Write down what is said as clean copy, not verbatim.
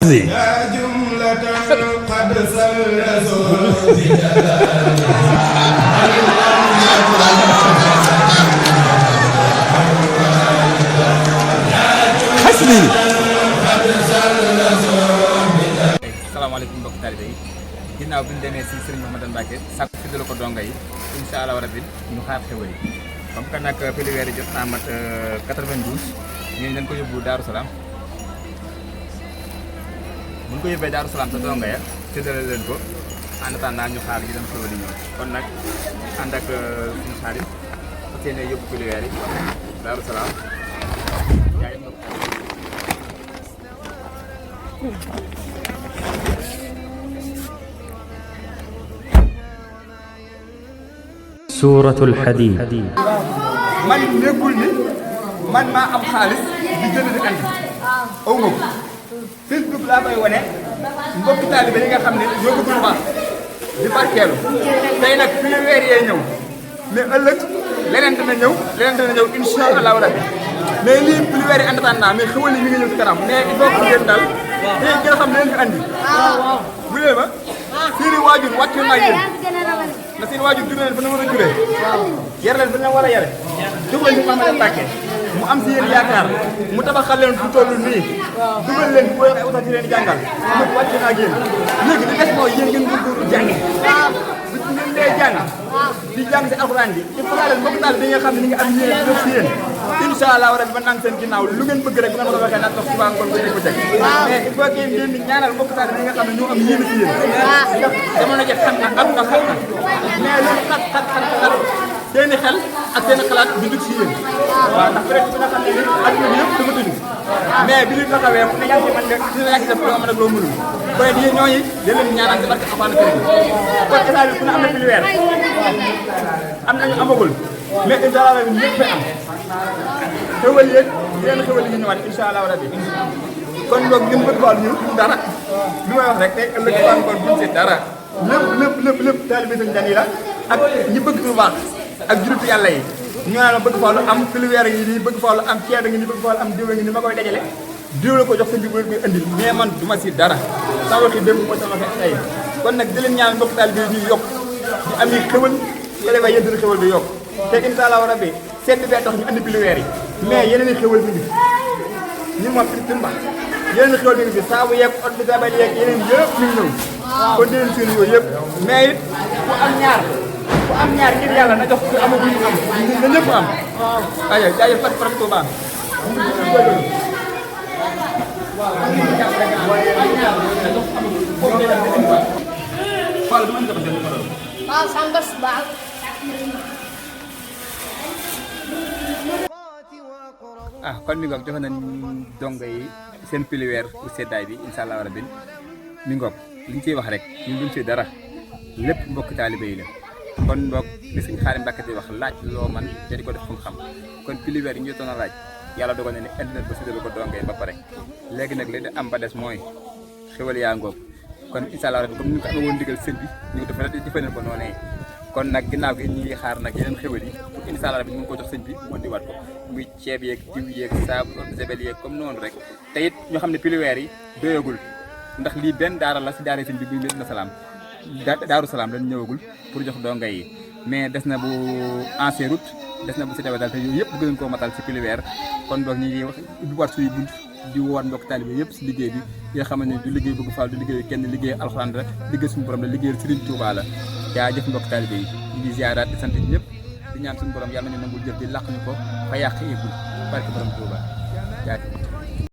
حسبي حسبي. Assalamualaikum mbokk taalibe yi ginnaaw bi ñu demee si Serigne Mouhamadou Mbacké sàkku fi dala ko donga yi incha allah rabbi ñu xaar xewal yi comme que nag piliweer yi jot naa mat 92 ñooñu dañ ko yóbbu Daaru Salaam bu ñu ko yóbbee Daaru Salaam sa donga ya séddale leen ko en attendant ñu xaar yi dem xewal yi ñëw kon nag ànd ak suñu xarit fas yéene yóbbu piliweer yi Daaru Salaam yaa ngi سورة الحديد. man nekkul ni man maa am xaalis di jënd di andi aw ma ko Facebook laa koy wane mbokk taalibe yi nga xam ne ñoo bëgg lu baax di barkeelu tey nag fi la weer yee ñëw mais ëllëg leneen dina ñëw incha allahu rabbi mais lii fi weer yi en attendant mais xewal yi mi ngi ñëw si kanam mais il faut que ngeen daal tey ngeen xam ne leen fi andi bu leen ma seeni waajur wàccu naa yéen na seen waajur jur leen fa na war a juree yar leen fa na war a yare jóg leen si Mouhamadou Mbacké mu am si yéen yaakaar mu tabaxal leen fu toll nii dugal leen booy ay utal ci leen jàngal ñëpp wàcc naa ak yéen léegi li des mooy yéen ngeen góorgóorlu jàngi bu ngeen dee jàng di jàng si alxuraan bi il faut leen mbokk daal bi nga xam ne ni nga am yéen def si yéen incha allah rabbi ba nang seen ginnaaw lu ngeen bëgg rek bu ngeen ko waxee nag suba ngoon ko ko teg mais il faut que ngeen di ñaanal mbokk daal bi nga xam ne ñoo am yéen si yéen ndax jamono ji xam na am na xam na mais loolu xat seeni xel ak seeni xalaat du dugg si yéen waaw ndax peut-être bi nga xam ne ni adduna bi yëpp dama tëju mais bi ñu taxawee ne yaa ngi man de dina yaa ngi def loo mën ak loo mënul koy yéen ñooñu da leen ñaanal ci barke Alxuraan Karim kon état bi ku ne am na piliweer am nañu amagul mais incha allah rabi ñëpp am xewal yéeg yeneen xewal yi ñu ñëwaat incha allah rabi kon boog ñun bëgg faal ñu dara li may wax rek tey ëllëg faal kon buñ si dara lépp taalibe Sëñ Jani la ak ñi bëgg lu baax ak jurutu yàlla yi ñu naan ma bëgg faalu am piliweer yi nii bëgg faalu am ceeb ngi nii bëgg faalu am diw ngi nii ma koy dajale diw la ko jox sëñ bi bu koy indil mais man du ma si dara sama waxi démb mooy sama waxi tey kon nag di leen ñaan mbokk taalibe yi ñuy yokk di am yi xewal yële ba yéen xewal bi yokk te incha allah rabbi seet bee tax ñu andi piliweer yi mais yeneen i xewal mi ngi ñun moom fi tumba yeneen i xewal mi ngi fi saabu yeeg ot bi sabal yeeg yeneen yëpp mi ngi ñëw kon di leen seen yooyu yëpp mais it ku am ñaar ngir yàlla na jox ku amagul ñu am na ñëpp am aywa jaajëf Fatou Fatou Touba kon mi ngoog defe nañ dongo yi seen piliweer pour seddaay bi incha allah rabbi mi ngoog li ñu ciy wax rek ñun duñ ci dara lépp mbokk taalibe yi la kon mbokk li Sëñ Xaadim Mbacké di wax laaj loo man te di ko def fu mu xam kon piliweer yi ñu doon laaj yàlla dogal na ne indi na ba séddale ko dongee ba pare léegi nag li am ba des mooy xewal yaa ngoog kon incha allah rabbi comme ni ko amee woon ndigal sëñ bi ñu ko defee jëfandikoo ko noonee kon nag ginnaaw gi ñu ngi xaar nag yeneen xewal yi pour incha allah rabbi ñu ngi ko jox sëñ bi mu indiwaat ko muy ceeb yeeg diw yeeg saabu sebel yeeg comme noonu rek te it ñu xam ne piliweer yi doyagul ndax lii benn daara la si daara sëñ bi bu Medina Salaam Daaru Salaam lañ ñëwagul pour jox donga yi mais des na bu ancien route des na bu si daal te yooyu yëpp bëgg nañ koo matal si piliweer kon boog ñu ngi wax ubbi waat suñu bunt di woowaat mbokk taalibe yëpp si liggéey bi nga xam ne du liggéey bëgg faal du liggéey kenn liggéey alxuraan la liggéey suñu borom la liggéey Serigne Touba la jaajëf mbokk taalibe yi ñu ngi ziaraat di sant ñëpp di ñaan suñu borom yàlla nañu nangul jëf di làq ñu ko fa yàq eegul barke borom Touba jaajëf